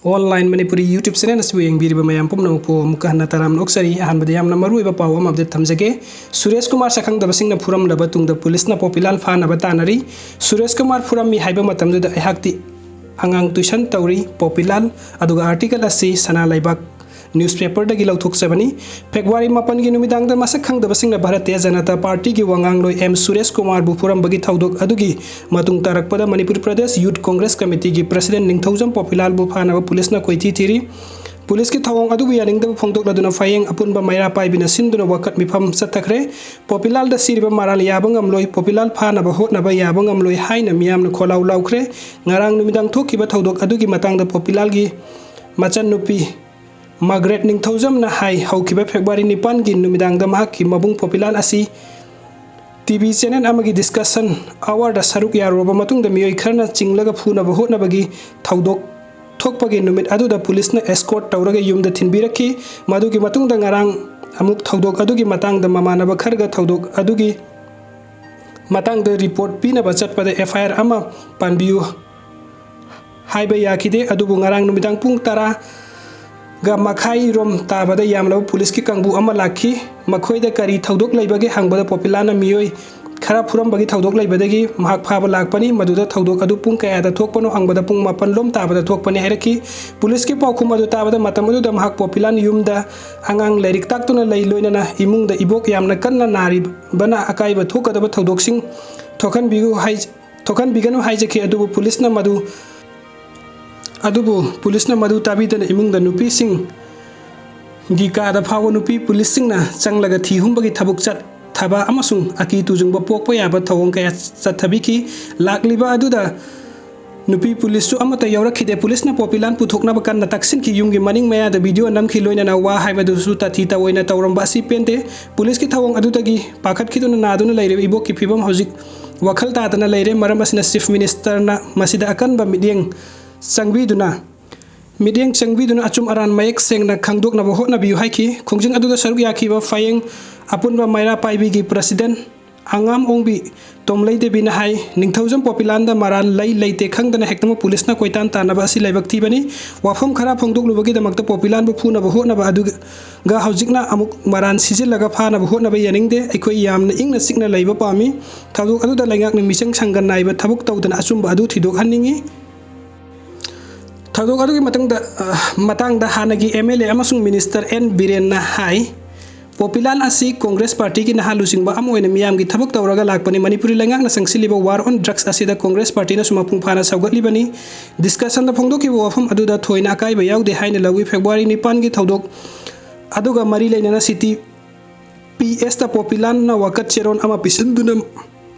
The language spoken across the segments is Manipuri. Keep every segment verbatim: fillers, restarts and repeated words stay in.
Online Manipuri YouTube channel ꯑꯁꯤꯕꯨ ꯌꯦꯡꯕꯤꯔꯤꯕ ꯃꯌꯥꯝ ꯄꯨꯝꯅꯃꯛꯄꯨ ꯑꯃꯨꯛꯀ ꯍꯟꯅ ꯇꯔꯥꯝꯅ ꯑꯣꯛꯆꯔꯤ꯫ ꯑꯍꯥꯟꯕꯗ ꯌꯥꯝꯅ ꯃꯔꯨꯑꯣꯏꯕ ꯄꯥꯎ ꯑꯃ update ꯊꯝꯖꯒꯦ꯫ ꯁꯨꯔꯦꯁ ꯀꯨꯃꯥꯔ ꯁꯛꯈꯪꯗꯕꯁꯤꯡꯅ ꯐꯨꯔꯝꯂꯕ ꯇꯨꯡꯗ ꯄꯨꯂꯤꯁꯅ ꯄꯣꯄꯤꯂꯥꯜ ꯐꯥꯅꯕ ꯇꯥꯟꯅꯔꯤ꯫ ꯁꯨꯔꯦꯁ ꯀꯨꯃꯥꯔ ꯐꯨꯔꯝꯃꯤ ꯍꯥꯏꯕ ꯃꯇꯝꯗꯨꯗ ꯑꯩꯍꯥꯛꯇꯤ ꯑꯉꯥꯡ tuition ꯇꯧꯔꯤ꯫ ꯄꯣꯄꯤꯂꯥꯜ, ꯑꯗꯨꯒ article ꯑꯁꯤ ꯁꯅꯥ ꯂꯩꯕꯥꯛ newspaperꯗꯒꯤ ꯂꯧꯊꯣꯛꯆꯕꯅꯤ꯫ February ꯃꯥꯄꯟꯒꯤ ꯅꯨꯃꯤꯗꯥꯡꯗ ꯃꯁꯛ ꯈꯪꯗꯕꯁꯤꯡꯅ ꯚꯥꯔꯇꯤꯌ ꯖꯅꯇꯥ ꯄꯥꯔꯇꯤꯒꯤ ꯋꯥꯉꯥꯡꯂꯣꯏ ꯑꯦꯝ ꯁꯨꯔꯦꯁ ꯀꯨꯃꯥꯔꯕꯨ ꯐꯨꯔꯝꯕꯒꯤ ꯊꯧꯗꯣꯛ ꯑꯗꯨꯒꯤ ꯃꯇꯨꯡ ꯇꯥꯔꯛꯄꯗ ꯃꯅꯤꯄꯨꯔ ꯄ꯭ꯔꯗꯦꯁ ꯌꯨꯠ ꯀꯣꯡꯒ꯭ꯔꯦꯁ ꯀꯃꯤꯇꯤꯒꯤ president ꯅꯤꯡꯊꯧꯖꯝ ꯄꯣꯄꯤꯂꯥꯜꯕꯨ ꯐꯥꯅꯕ ꯄꯨꯂꯤꯁꯅ ꯀꯣꯏꯊꯤ ꯊꯤꯔꯤ꯫ ꯄꯨꯂꯤꯁꯀꯤ ꯊꯧꯑꯣꯡ ꯑꯗꯨꯕꯨ ꯌꯥꯅꯤꯡꯗꯕ ꯐꯣꯡꯗꯣꯛꯂꯗꯨꯅ ꯐꯌꯦꯡ ꯑꯄꯨꯟꯕ ꯃꯩꯔꯥ ꯄꯥꯏꯕꯤꯅ ꯁꯤꯟꯗꯨꯅ ꯋꯥꯀꯠ ꯃꯤꯐꯝ ꯆꯠꯊꯈ꯭ꯔꯦ꯫ ꯄꯣꯄꯤꯂꯥꯜꯗ ꯁꯤꯔꯤꯕ ꯃꯔꯥꯜ ꯌꯥꯕ ꯉꯝꯂꯣꯏ, ꯄꯣꯄꯤꯂꯥꯜ ꯐꯥꯅꯕ ꯍꯣꯠꯅꯕ ꯌꯥꯕ ꯉꯝꯂꯣꯏ ꯍꯥꯏꯅ ꯃꯤꯌꯥꯝꯅ ꯈꯣꯜꯂꯥꯎ ꯂꯥꯎꯈ꯭ꯔꯦ꯫ ꯉꯔꯥꯡ ꯅꯨꯃꯤꯗꯥꯡ ꯊꯣꯛꯈꯤꯕ ꯊꯧꯗꯣꯛ ꯑꯗꯨꯒꯤ ꯃꯇꯥꯡꯗ ꯄꯣꯄꯤꯂꯥꯜꯒꯤ ꯃꯆꯟꯅꯨꯄꯤ ꯃꯥꯔꯒꯔꯦꯠ ꯅꯤꯡꯊꯧꯖꯝꯅ ꯍꯥꯏ, ꯍꯧꯈꯤꯕ February ꯅꯤꯄꯥꯟꯒꯤ ꯅꯨꯃꯤꯗꯥꯡꯗ ꯃꯍꯥꯛꯀꯤ ꯃꯕꯨꯡ ꯄꯣꯄꯤꯂꯥꯜ ꯑꯁꯤ TV channel ꯑꯃꯒꯤ discussion hourꯗ ꯁꯔꯨꯛ ꯌꯥꯔꯨꯔꯕ ꯃꯇꯨꯡꯗ ꯃꯤꯑꯣꯏ ꯈꯔꯅ ꯆꯤꯡꯂꯒ ꯐꯨꯅꯕ ꯍꯣꯠꯅꯕꯒꯤ ꯊꯧꯗꯣꯛ ꯊꯣꯛꯄꯒꯤ ꯅꯨꯃꯤꯠ ꯑꯗꯨꯗ ꯄꯨꯂꯤꯁꯅ escort ꯇꯧꯔꯒ ꯌꯨꯝꯗ ꯊꯤꯟꯕꯤꯔꯛꯈꯤ꯫ ꯃꯗꯨꯒꯤ ꯃꯇꯨꯡꯗ ꯉꯔꯥꯡ ꯑꯃꯨꯛ ꯊꯧꯗꯣꯛ ꯑꯗꯨꯒꯤ ꯃꯇꯥꯡꯗ ꯃꯃꯥꯟꯅꯕ ꯈꯔꯒ ꯊꯧꯗꯣꯛ ꯑꯗꯨꯒꯤ ꯃꯇꯥꯡꯗ report ꯄꯤꯅꯕ ꯆꯠꯄꯗ FIR ꯑꯃ ꯄꯥꯟꯕꯤꯌꯨ ꯍꯥꯏꯕ ꯌꯥꯈꯤꯗꯦ꯫ ꯑꯗꯨꯕꯨ ꯉꯔꯥꯡ ꯅꯨꯃꯤꯗꯥꯡ ꯄꯨꯡ ꯇꯔꯥꯒ ꯃꯈꯥꯏ ꯔꯣꯝ ꯇꯥꯕꯗ ꯌꯥꯝꯂꯕ ꯄꯨꯂꯤꯁꯀꯤ ꯀꯥꯡꯕꯨ ꯑꯃ ꯂꯥꯛꯈꯤ꯫ ꯃꯈꯣꯏꯗ ꯀꯔꯤ ꯊꯧꯗꯣꯛ ꯂꯩꯕꯒꯦ ꯍꯪꯕꯗ ꯄꯣꯄꯤꯂꯥꯅ ꯃꯤꯑꯣꯏ ꯈꯔ ꯐꯨꯔꯝꯕꯒꯤ ꯊꯧꯗꯣꯛ ꯂꯩꯕꯗꯒꯤ ꯃꯍꯥꯛ ꯐꯥꯕ ꯂꯥꯛꯄꯅꯤ꯫ ꯃꯗꯨꯗ ꯊꯧꯗꯣꯛ ꯑꯗꯨ ꯄꯨꯡ ꯀꯌꯥꯗ ꯊꯣꯛꯄꯅꯣ ꯍꯪꯕꯗ ꯄꯨꯡ ꯃꯥꯄꯟ ꯂꯣꯝ ꯇꯥꯕꯗ ꯊꯣꯛꯄꯅꯤ ꯍꯥꯏꯔꯛꯈꯤ꯫ ꯄꯨꯂꯤꯁꯀꯤ ꯄꯥꯎꯈꯨꯝ ꯑꯗꯨ ꯇꯥꯕꯗ ꯃꯇꯝ ꯑꯗꯨꯗ ꯃꯍꯥꯛ ꯄꯣꯄꯤꯂꯥꯟ ꯌꯨꯝꯗ ꯑꯉꯥꯡ ꯂꯥꯏꯔꯤꯛ ꯇꯥꯛꯇꯨꯅ ꯂꯩ, ꯂꯣꯏꯅꯅ ꯏꯃꯨꯡꯗ ꯏꯕꯣꯛ ꯌꯥꯝꯅ ꯀꯟꯅ ꯅꯥꯔꯤꯕꯅ ꯑꯀꯥꯏꯕ ꯊꯣꯛꯀꯗꯕ ꯊꯧꯗꯣꯛꯁꯤꯡ ꯊꯣꯛꯍꯟꯕꯤꯌꯨ ꯍꯥꯏ-, ꯊꯣꯛꯍꯟꯕꯤꯒꯅꯨ ꯍꯥꯏꯖꯈꯤ꯫ ꯑꯗꯨꯕꯨ ꯄꯨꯂꯤꯁꯅ ꯃꯗꯨ, ꯑꯗꯨꯕꯨ ꯄꯨꯂꯤꯁꯅ ꯃꯗꯨ ꯇꯥꯕꯤꯗꯅ ꯏꯃꯨꯡꯗ ꯅꯨꯄꯤꯁꯤꯡꯒꯤ ꯀꯥꯗ ꯐꯥꯎꯕ ꯅꯨꯄꯤ ꯄꯨꯂꯤꯁꯁꯤꯡꯅ ꯆꯪꯂꯒ ꯊꯤ ꯍꯨꯝꯕꯒꯤ ꯊꯕꯛ ꯆꯠꯊꯕ ꯑꯃꯁꯨꯡ ꯑꯀꯤ ꯇꯨꯖꯨꯡꯕ ꯄꯣꯛꯄ ꯌꯥꯕ ꯊꯧꯑꯣꯡ ꯀꯌꯥ ꯆꯠꯊꯕꯤꯈꯤ꯫ ꯂꯥꯛꯂꯤꯕ ꯑꯗꯨꯗ ꯅꯨꯄꯤ ꯄꯨꯂꯤꯁꯁꯨ ꯑꯃꯠꯇ ꯌꯥꯎꯔꯛꯈꯤꯗꯦ꯫ ꯄꯨꯂꯤꯁꯅ ꯄꯣꯄꯤꯂꯥꯟ ꯄꯨꯊꯣꯛꯅꯕ ꯀꯟꯅ ꯇꯛꯁꯤꯟꯈꯤ꯫ ꯌꯨꯝꯒꯤ ꯃꯅꯤꯡ ꯃꯌꯥꯗ video ꯅꯝꯈꯤ, ꯂꯣꯏꯅꯅ ꯋꯥ ꯍꯥꯏꯕꯗꯨꯁꯨ ꯇꯥꯊꯤ ꯇꯥꯑꯣꯏꯅ ꯇꯧꯔꯝꯕ ꯑꯁꯤ ꯄꯦꯟꯗꯦ꯫ ꯄꯨꯂꯤꯁꯀꯤ ꯊꯧꯑꯣꯡ ꯑꯗꯨꯗꯒꯤ ꯄꯥꯈꯠꯈꯤꯗꯨꯅ ꯅꯥꯗꯨꯅ ꯂꯩꯔꯤꯕ ꯏꯕꯣꯛꯀꯤ ꯐꯤꯕꯝ ꯍꯧꯖꯤꯛ ꯋꯥꯈꯜ ꯇꯥꯗꯅ ꯂꯩꯔꯦ꯫ ꯃꯔꯝ ꯑꯁꯤꯅ Chief Ministerꯅ ꯃꯁꯤꯗ ꯑꯀꯟꯕ ꯃꯤꯠꯌꯦꯡ ꯆꯪꯕꯤꯗꯨꯅ, ꯃꯤꯠꯌꯦꯡ ꯆꯪꯕꯤꯗꯨꯅ ꯑꯆꯨꯝ ꯑꯔꯥꯟ ꯃꯌꯦꯛ ꯁꯦꯡꯅ ꯈꯪꯗꯣꯛꯅꯕ ꯍꯣꯠꯅꯕꯤꯌꯨ ꯍꯥꯏꯈꯤ꯫ ꯈꯣꯡꯖꯪ ꯑꯗꯨꯗ ꯁꯔꯨꯛ ꯌꯥꯈꯤꯕ ꯐꯌꯦꯡ ꯑꯄꯨꯟꯕ ꯃꯩꯔꯥ ꯄꯥꯏꯕꯤꯒꯤ president ꯑꯉꯥꯝ ꯑꯣꯡꯕꯤ ꯇꯣꯝꯂꯩ ꯗꯦꯕꯤꯅ ꯍꯥꯏ, ꯅꯤꯡꯊꯧꯖꯝ ꯄꯣꯄꯤꯂꯥꯟꯗ ꯃꯔꯥꯜ ꯂꯩ ꯂꯩꯇꯦ ꯈꯪꯗꯅ ꯍꯦꯛꯇꯃꯛ ꯄꯨꯂꯤꯁꯅ ꯀꯣꯏꯇꯥꯟ ꯇꯥꯟꯅꯕ ꯑꯁꯤ ꯂꯥꯏꯕꯛ ꯊꯤꯕꯅꯤ꯫ ꯋꯥꯐꯝ ꯈꯔ ꯐꯣꯡꯗꯣꯛꯂꯨꯕꯒꯤꯗꯃꯛꯇ ꯄꯣꯄꯤꯂꯥꯟꯕꯨ ꯐꯨꯅꯕ ꯍꯣꯠꯅꯕ ꯑꯗꯨꯒ ꯍꯧꯖꯤꯛꯅ ꯑꯃꯨꯛ ꯃꯔꯥꯜ ꯁꯤꯖꯤꯜꯂꯒ ꯐꯥꯅꯕ ꯍꯣꯠꯅꯕ ꯌꯥꯅꯤꯡꯗꯦ꯫ ꯑꯩꯈꯣꯏ ꯌꯥꯝꯅ ꯏꯪꯅ ꯆꯤꯛꯅ ꯂꯩꯕ ꯄꯥꯝꯃꯤ꯫ ꯊꯧꯗꯣꯛ ꯑꯗꯨꯗ ꯂꯩꯉꯥꯛꯅ ꯃꯤꯆꯪ ꯁꯪꯒ ꯅꯥꯏꯕ ꯊꯕꯛ ꯇꯧꯗꯅ ꯑꯆꯨꯝꯕ ꯑꯗꯨ ꯊꯤꯗꯣꯛꯍꯟꯅꯤꯡꯏ꯫ ꯊꯧꯗꯣꯛ ꯑꯗꯨꯒꯤ ꯃꯇꯨꯡꯗ, ꯑ, ꯃꯇꯥꯡꯗ ꯍꯥꯟꯅꯒꯤ ꯑꯦꯝ ꯑꯦꯜ ꯑꯦ ꯑꯃꯁꯨꯡ ꯃꯤꯅꯤꯁꯇꯔ ꯑꯦꯟ ꯕꯤꯔꯦꯟꯅ ꯍꯥꯏ, ꯄꯣꯄꯤꯂꯥꯟ ꯑꯁꯤ ꯀꯣꯡꯒ꯭ꯔꯦꯁ ꯄꯥꯔꯇꯤꯒꯤ ꯅꯍꯥ ꯂꯨꯆꯤꯡꯕ ꯑꯃ ꯑꯣꯏꯅ ꯃꯤꯌꯥꯝꯒꯤ ꯊꯕꯛ ꯇꯧꯔꯒ ꯂꯥꯛꯄꯅꯤ꯫ ꯃꯅꯤꯄꯨꯔꯤ ꯂꯩꯉꯥꯛꯅ ꯆꯪꯁꯤꯜꯂꯤꯕ war on drugs ꯑꯁꯤꯗ ꯀꯣꯡꯒ꯭ꯔꯦꯁ ꯄꯥꯔꯇꯤꯅꯁꯨ ꯃꯄꯨꯡ ꯐꯥꯅ ꯁꯧꯒꯠꯂꯤꯕꯅꯤ꯫ ꯗꯤꯁꯀꯁꯟꯗ ꯐꯣꯡꯗꯣꯛꯈꯤꯕ ꯋꯥꯐꯝ ꯑꯗꯨꯗ ꯊꯣꯏꯅ ꯑꯀꯥꯏꯕ ꯌꯥꯎꯗꯦ ꯍꯥꯏꯅ ꯂꯧꯏ꯫ ꯐꯦꯕ꯭ꯔꯨꯋꯥꯔꯤ ꯅꯤꯄꯥꯟꯒꯤ ꯊꯧꯗꯣꯛ ꯑꯗꯨꯒ ꯃꯔꯤ ꯂꯩꯅꯅ ꯁꯤꯇꯤ ꯄꯤ ꯑꯦꯁꯇ ꯄꯣꯄꯤꯂꯥꯟꯅ ꯋꯥꯀꯠ ꯆꯦꯔꯣꯜ ꯑꯃ ꯄꯤꯁꯤꯟꯗꯨꯅ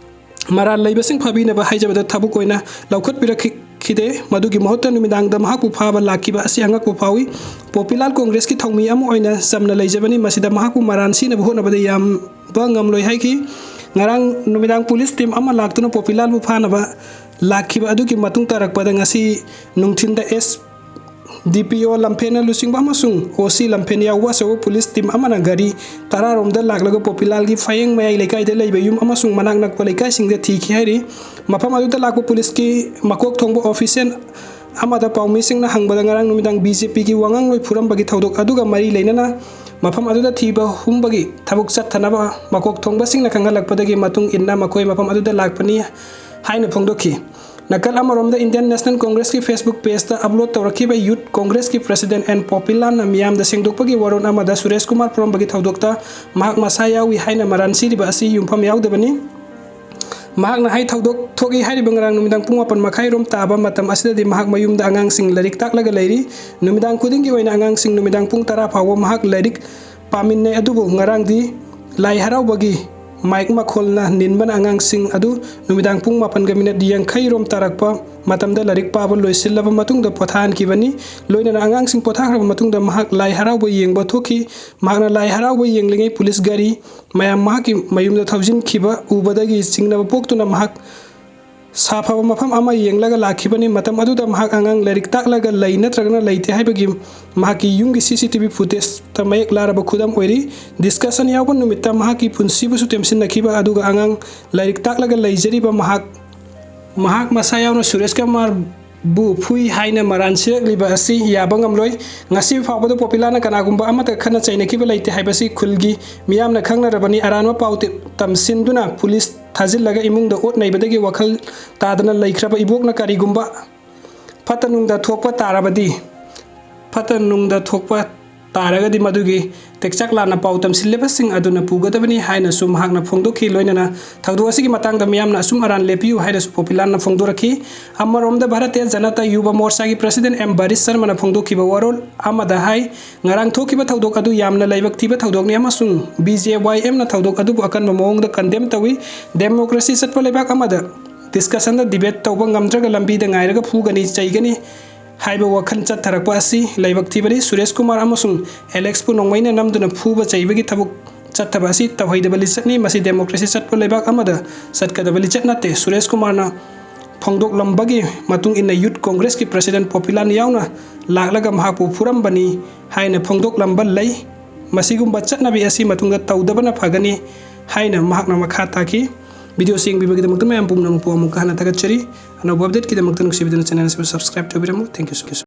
ꯃꯔꯥꯜ ꯂꯩꯕꯁꯤꯡ ꯐꯥꯕꯤꯅꯕ ꯍꯥꯏꯖꯕꯗ ꯊꯕꯛ ꯑꯣꯏꯅ ꯂꯧꯈꯠꯄꯤꯔꯛꯈꯤꯗꯦ꯫ ꯃꯗꯨꯒꯤ ꯃꯍꯨꯠꯇ ꯅꯨꯃꯤꯗꯥꯡꯗ ꯃꯍꯥꯛꯄꯨ ꯐꯥꯕ ꯂꯥꯛꯈꯤꯕ ꯑꯁꯤ ꯑꯉꯛꯄ ꯐꯥꯎꯏ꯫ ꯄꯣꯄꯤꯂꯥꯟ ꯀꯣꯡꯒ꯭ꯔꯦꯁꯀꯤ ꯊꯧꯃꯤ ꯑꯃ ꯑꯣꯏꯅ ꯆꯝꯅ ꯂꯩꯖꯕꯅꯤ꯫ ꯃꯁꯤꯗ ꯃꯍꯥꯛꯄꯨ ꯃꯔꯥꯜ ꯁꯤꯅꯕ ꯍꯣꯠꯅꯕꯗ ꯌꯥꯝꯕ ꯉꯝꯂꯣꯏ ꯍꯥꯏꯈꯤ꯫ ꯉꯔꯥꯡ ꯅꯨꯃꯤꯗꯥꯡ ꯄꯨꯂꯤꯁ ꯇꯤꯝ ꯑꯃ ꯂꯥꯛꯇꯨꯅ ꯄꯣꯄꯤꯂꯥꯟꯕꯨ ꯐꯥꯅꯕ ꯂꯥꯛꯈꯤꯕ ꯑꯗꯨꯒꯤ ꯃꯇꯨꯡ ꯇꯥꯔꯛꯄꯗ ꯉꯁꯤ ꯅꯨꯡꯊꯤꯜꯗ ꯑꯦꯁ ꯗꯤ ꯄꯤ ꯑꯣ ꯂꯝꯐꯦꯜꯅ ꯂꯨꯆꯤꯡꯕ ꯑꯃꯁꯨꯡ ꯑꯣ ꯁꯤ ꯂꯝꯐꯦꯜ ꯌꯥꯎꯕ ꯑꯆꯧꯕ ꯄꯨꯂꯤꯁ ꯇꯤꯝ ꯑꯃꯅ ꯒꯥꯔꯤ ꯇꯔꯥꯔꯣꯝꯗ ꯂꯥꯛꯂꯒ ꯄꯣꯄꯤꯂꯥꯜꯒꯤ ꯐꯌꯦꯡ ꯃꯌꯥꯏ ꯂꯩꯀꯥꯏꯗ ꯂꯩꯕ ꯌꯨꯝ ꯑꯃꯁꯨꯡ ꯃꯅꯥꯛ ꯅꯛꯄ ꯂꯩꯀꯥꯏꯁꯤꯡꯗ ꯊꯤꯈꯤ ꯍꯥꯏꯔꯤ꯫ ꯃꯐꯝ ꯑꯗꯨꯗ ꯂꯥꯛꯄ ꯄꯨꯂꯤꯁꯀꯤ ꯃꯀꯣꯛ ꯊꯣꯡꯕ ꯑꯣꯐꯤꯁꯤꯌꯦꯜ ꯑꯃꯗ ꯄꯥꯎꯃꯤꯁꯤꯡꯅ ꯍꯪꯕꯗ ꯉꯔꯥꯡ ꯅꯨꯃꯤꯗꯥꯡ ꯕꯤ ꯖꯦ ꯄꯤꯒꯤ ꯋꯥꯉꯥꯡꯂꯣꯏ ꯐꯨꯔꯝꯕꯒꯤ ꯊꯧꯗꯣꯛ ꯑꯗꯨꯒ ꯃꯔꯤ ꯂꯩꯅꯅ ꯃꯐꯝ ꯑꯗꯨꯗ ꯊꯤꯕ ꯍꯨꯝꯕꯒꯤ ꯊꯕꯛ ꯆꯠꯊꯅꯕ ꯃꯀꯣꯛ ꯊꯣꯡꯕꯁꯤꯡꯅ ꯈꯪꯍꯜꯂꯛꯄꯗꯒꯤ ꯃꯇꯨꯡ ꯏꯟꯅ ꯃꯈꯣꯏ ꯃꯐꯝ ꯑꯗꯨꯗ ꯂꯥꯛꯄꯅꯤ ꯍꯥꯏꯅ ꯐꯣꯡꯗꯣꯛꯈꯤ꯫ ꯅꯥꯀꯜ ꯑꯃꯔꯣꯝꯗ, ꯏꯟꯗꯤꯌꯟ ꯅꯦꯁꯅꯦꯜ ꯀꯣꯡꯒ꯭ꯔꯦꯁꯀꯤ Facebook ꯄꯦꯖꯇ ꯑꯞꯂꯣꯗ ꯇꯧꯔꯛꯈꯤꯕ ꯌꯨꯠ ꯀꯣꯡꯒ꯭ꯔꯦꯁꯀꯤ ꯄ꯭ꯔꯦꯁꯤꯗꯦꯟꯠ ꯑꯦꯟ ꯄꯣꯄꯤꯂꯥꯟꯅ ꯃꯤꯌꯥꯝꯗ ꯁꯦꯡꯗꯣꯛꯄꯒꯤ ꯋꯥꯔꯣꯜ ꯑꯃꯗ ꯁꯨꯔꯦꯁ ꯀꯨꯃꯥꯔ ꯐꯨꯔꯝꯕꯒꯤ ꯊꯧꯗꯣꯛꯇ ꯃꯍꯥꯛ ꯃꯁꯥ ꯌꯥꯎꯏ ꯍꯥꯏꯅ ꯃꯔꯥꯟ ꯁꯤꯔꯤꯕ ꯑꯁꯤ ꯌꯨꯝꯐꯝ ꯌꯥꯎꯗꯕꯅꯤ꯫ ꯃꯍꯥꯛꯅ ꯍꯥꯏ, ꯊꯧꯗꯣꯛ ꯊꯣꯛꯏ ꯍꯥꯏꯔꯤꯕ ꯉꯔꯥꯡ ꯅꯨꯃꯤꯗꯥꯡ ꯄꯨꯡ ꯃꯥꯄꯟ ꯃꯈꯥꯏꯔꯣꯝ ꯇꯥꯕ ꯃꯇꯝ ꯑꯁꯤꯗꯗꯤ ꯃꯍꯥꯛ ꯃꯌꯨꯝꯗ ꯑꯉꯥꯡꯁꯤꯡ ꯂꯥꯏꯔꯤꯛ ꯇꯥꯛꯂꯒ ꯂꯩꯔꯤ꯫ ꯅꯨꯃꯤꯗꯥꯡ ꯈꯨꯗꯤꯡꯒꯤ ꯑꯣꯏꯅ ꯑꯉꯥꯡꯁꯤꯡ ꯅꯨꯃꯤꯗꯥꯡ ꯄꯨꯡ ꯇꯔꯥ ꯐꯥꯎꯕ ꯃꯍꯥꯛ ꯂꯥꯏꯔꯤꯛ ꯄꯥꯃꯤꯟꯅꯩ꯫ ꯑꯗꯨꯕꯨ ꯉꯔꯥꯡꯗꯤ ꯂꯥꯏ ꯍꯔꯥꯎꯕꯒꯤ ꯃꯥꯏꯛ ꯃꯈꯣꯜꯅ ꯅꯤꯟꯕꯅ ꯑꯉꯥꯡꯁꯤꯡ ꯑꯗꯨ ꯅꯨꯃꯤꯗꯥꯡ ꯄꯨꯡ ꯃꯥꯄꯟꯒ ꯃꯤꯅꯠ ꯌꯥꯡꯈꯩ ꯔꯣꯝ ꯇꯥꯔꯛꯄ ꯃꯇꯝꯗ ꯂꯥꯏꯔꯤꯛ ꯄꯥꯕ ꯂꯣꯏꯁꯤꯜꯂꯕ ꯃꯇꯨꯡꯗ ꯄꯣꯊꯥꯍꯟꯈꯤꯕꯅꯤ꯫ ꯂꯣꯏꯅꯅ ꯑꯉꯥꯡꯁꯤꯡ ꯄꯣꯊꯥꯈ꯭ꯔꯕ ꯃꯇꯨꯡꯗ ꯃꯍꯥꯛ ꯂꯥꯏ ꯍꯔꯥꯎꯕ ꯌꯦꯡꯕ ꯊꯣꯛꯈꯤ꯫ ꯃꯍꯥꯛꯅ ꯂꯥꯏ ꯍꯔꯥꯎꯕ ꯌꯦꯡꯂꯤꯉꯩ ꯄꯨꯂꯤꯁ ꯒꯥꯔꯤ ꯃꯌꯥꯝ ꯃꯍꯥꯛꯀꯤ ꯃꯌꯨꯝꯗ ꯊꯧꯖꯤꯟꯈꯤꯕ ꯎꯕꯗꯒꯤ ꯆꯤꯡꯅꯕ ꯄꯣꯛꯇꯨꯅ ꯃꯍꯥꯛ ꯁꯥꯐꯕ ꯃꯐꯝ ꯑꯃ ꯌꯦꯡꯂꯒ ꯂꯥꯛꯈꯤꯕꯅꯤ꯫ ꯃꯇꯝ ꯑꯗꯨꯗ ꯃꯍꯥꯛ ꯑꯉꯥꯡ ꯂꯥꯏꯔꯤꯛ ꯇꯥꯛꯂꯒ ꯂꯩ ꯅꯠꯇ꯭ꯔꯒꯅ ꯂꯩꯇꯦ ꯍꯥꯏꯕꯒꯤ ꯃꯍꯥꯛꯀꯤ ꯌꯨꯝꯒꯤ C C T V footageꯇ ꯃꯌꯦꯛ ꯂꯥꯔꯕ ꯈꯨꯗꯝ ꯑꯣꯏꯔꯤ꯫ Discussion ꯌꯥꯎꯕ ꯅꯨꯃꯤꯠꯇ ꯃꯍꯥꯛꯀꯤ ꯄꯨꯟꯁꯤꯕꯨꯁꯨ ꯇꯦꯝꯁꯤꯟꯅꯈꯤꯕ ꯑꯗꯨꯒ ꯑꯉꯥꯡ ꯂꯥꯏꯔꯤꯛ ꯇꯥꯛꯂꯒ ꯂꯩꯖꯔꯤꯕ ꯃꯍꯥꯛ, ꯃꯍꯥꯛ ꯃꯁꯥ ꯌꯥꯎꯅ ꯁꯨꯔꯦꯁ ꯀꯨꯃꯥꯔꯕꯨ ꯐꯨꯏ ꯍꯥꯏꯅ ꯃꯔꯥꯟ ꯁꯤꯔꯛꯂꯤꯕ ꯑꯁꯤ ꯌꯥꯕ ꯉꯝꯂꯣꯏ꯫ ꯉꯁꯤ ꯐꯥꯎꯕꯗ ꯄꯣꯄꯤꯂꯥꯅ ꯀꯅꯥꯒꯨꯝꯕ ꯑꯃꯠꯇ ꯈꯠꯅ ꯆꯩꯅꯈꯤꯕ ꯂꯩꯇꯦ ꯍꯥꯏꯕꯁꯤ ꯈꯨꯜꯒꯤ ꯃꯤꯌꯥꯝꯅ ꯈꯪꯅꯔꯕꯅꯤ꯫ ꯑꯔꯥꯟꯕ ꯄꯥꯎ ꯇ-, ꯇꯝꯁꯤꯟꯗꯨꯅ ꯄꯨꯂꯤꯁ ꯊꯥꯖꯤꯜꯂꯒ ꯏꯃꯨꯡꯗ ꯑꯣꯠ ꯅꯩꯕꯗꯒꯤ ꯋꯥꯈꯜ ꯇꯥꯗꯅ ꯂꯩꯈ꯭ꯔꯕ ꯏꯕꯣꯛꯅ ꯀꯔꯤꯒꯨꯝꯕ ꯐꯠꯇ ꯅꯨꯡꯗ ꯊꯣꯛꯄ ꯇꯥꯔꯕꯗꯤ, ꯐꯠꯇ ꯅꯨꯡꯗ ꯊꯣꯛꯄ ꯇꯥꯔꯒꯗꯤ ꯃꯗꯨꯒꯤ ꯇꯦꯛꯆꯥꯛ ꯂꯥꯟꯅ ꯄꯥꯎ ꯇꯝꯁꯤꯜꯂꯤꯕꯁꯤꯡ ꯑꯗꯨꯅ ꯄꯨꯒꯗꯕꯅꯤ ꯍꯥꯏꯅꯁꯨ ꯃꯍꯥꯛꯅ ꯐꯣꯡꯗꯣꯛꯈꯤ꯫ ꯂꯣꯏꯅꯅ ꯊꯧꯗꯣꯛ ꯑꯁꯤꯒꯤ ꯃꯇꯥꯡꯗ ꯃꯤꯌꯥꯝꯅ ꯑꯁꯨꯝ ꯑꯔꯥꯟ ꯂꯦꯞꯄꯤꯌꯨ ꯍꯥꯏꯅꯁꯨ ꯄꯣꯄꯤꯂꯥꯅ ꯐꯣꯡꯗꯣꯔꯛꯈꯤ꯫ ꯑꯃꯔꯣꯝꯗ ꯚꯥꯔꯇꯤꯌ ꯖꯅꯇꯥ ꯌꯨꯕ ꯃꯣꯔꯆꯥꯒꯤ president M ꯕꯥꯔꯤꯁ ꯁꯔꯃꯅ ꯐꯣꯡꯗꯣꯛꯈꯤꯕ ꯋꯥꯔꯣꯜ ꯑꯃꯗ ꯍꯥꯏ, ꯉꯔꯥꯡ ꯊꯣꯛꯈꯤꯕ ꯊꯧꯗꯣꯛ ꯑꯗꯨ ꯌꯥꯝꯅ ꯂꯥꯏꯕꯛ ꯊꯤꯕ ꯊꯧꯗꯣꯛꯅꯤ ꯑꯃꯁꯨꯡ B J Y Mꯅ ꯊꯧꯗꯣꯛ ꯑꯗꯨꯕꯨ ꯑꯀꯟꯕ ꯃꯑꯣꯡꯗ condemn ꯇꯧꯏ꯫ Democracy ꯆꯠꯄ ꯂꯩꯕꯥꯛ ꯑꯃꯗ discussionꯗ debate ꯇꯧꯕ ꯉꯝꯗ꯭ꯔꯒ ꯂꯝꯕꯤꯗ ꯉꯥꯏꯔꯒ ꯐꯨꯒꯅꯤ, ꯆꯩꯒꯅꯤ ꯍꯥꯏꯕ ꯋꯥꯈꯜ ꯆꯠꯊꯔꯛꯄ ꯑꯁꯤ ꯂꯥꯏꯕꯛ ꯊꯤꯕꯅꯤ꯫ ꯁꯨꯔꯦꯁ ꯀꯨꯃꯥꯔ ꯑꯃꯁꯨꯡ ꯑꯦꯂꯦꯛꯁꯄꯨ ꯅꯣꯡꯃꯩꯅ ꯅꯝꯗꯨꯅ ꯐꯨꯕ ꯆꯩꯕꯒꯤ ꯊꯕꯛ ꯆꯠꯊꯕ ꯑꯁꯤ ꯇꯧꯍꯩꯗꯕ ꯂꯤꯆꯠꯅꯤ꯫ ꯃꯁꯤ democracy ꯆꯠꯄ ꯂꯩꯕꯥꯛ ꯑꯃꯗ ꯆꯠꯀꯗꯕ ꯂꯤꯆꯠ ꯅꯠꯇꯦ꯫ ꯁꯨꯔꯦꯁ ꯀꯨꯃꯥꯔꯅ ꯐꯣꯡꯗꯣꯛꯂꯝꯕꯒꯤ ꯃꯇꯨꯡ ꯏꯟꯅ Youth Congressꯀꯤ president ꯄꯣꯄꯤꯂꯥꯟ ꯌꯥꯎꯅ ꯂꯥꯛꯂꯒ ꯃꯍꯥꯛꯄꯨ ꯐꯨꯔꯝꯕꯅꯤ ꯍꯥꯏꯅ ꯐꯣꯡꯗꯣꯛꯂꯝꯕ ꯂꯩ꯫ ꯃꯁꯤꯒꯨꯝꯕ ꯆꯠꯅꯕꯤ ꯑꯁꯤ ꯃꯇꯨꯡꯗ ꯇꯧꯗꯕꯅ ꯐꯒꯅꯤ ꯍꯥꯏꯅ ꯃꯍꯥꯛꯅ ꯃꯈꯥ ꯇꯥꯈꯤ꯫ Video ꯑꯁꯤ ꯌꯦꯡꯕꯤꯕꯒꯤꯗꯃꯛꯇ ꯃꯌꯥꯝ ꯄꯨꯝꯅꯃꯛꯄꯨ ꯑꯃꯨꯛꯀ ꯍꯟꯅ ꯊꯥꯒꯠꯆꯔꯤ꯫ ꯑꯅꯧꯕ updateꯀꯤꯗꯃꯛꯇ ꯅꯨꯡꯁꯤꯕꯤꯗꯨꯅ channel ꯑꯁꯤꯕꯨ subscribe ꯇꯧꯕꯤꯔꯝꯃꯨ꯫ Thank you so much꯫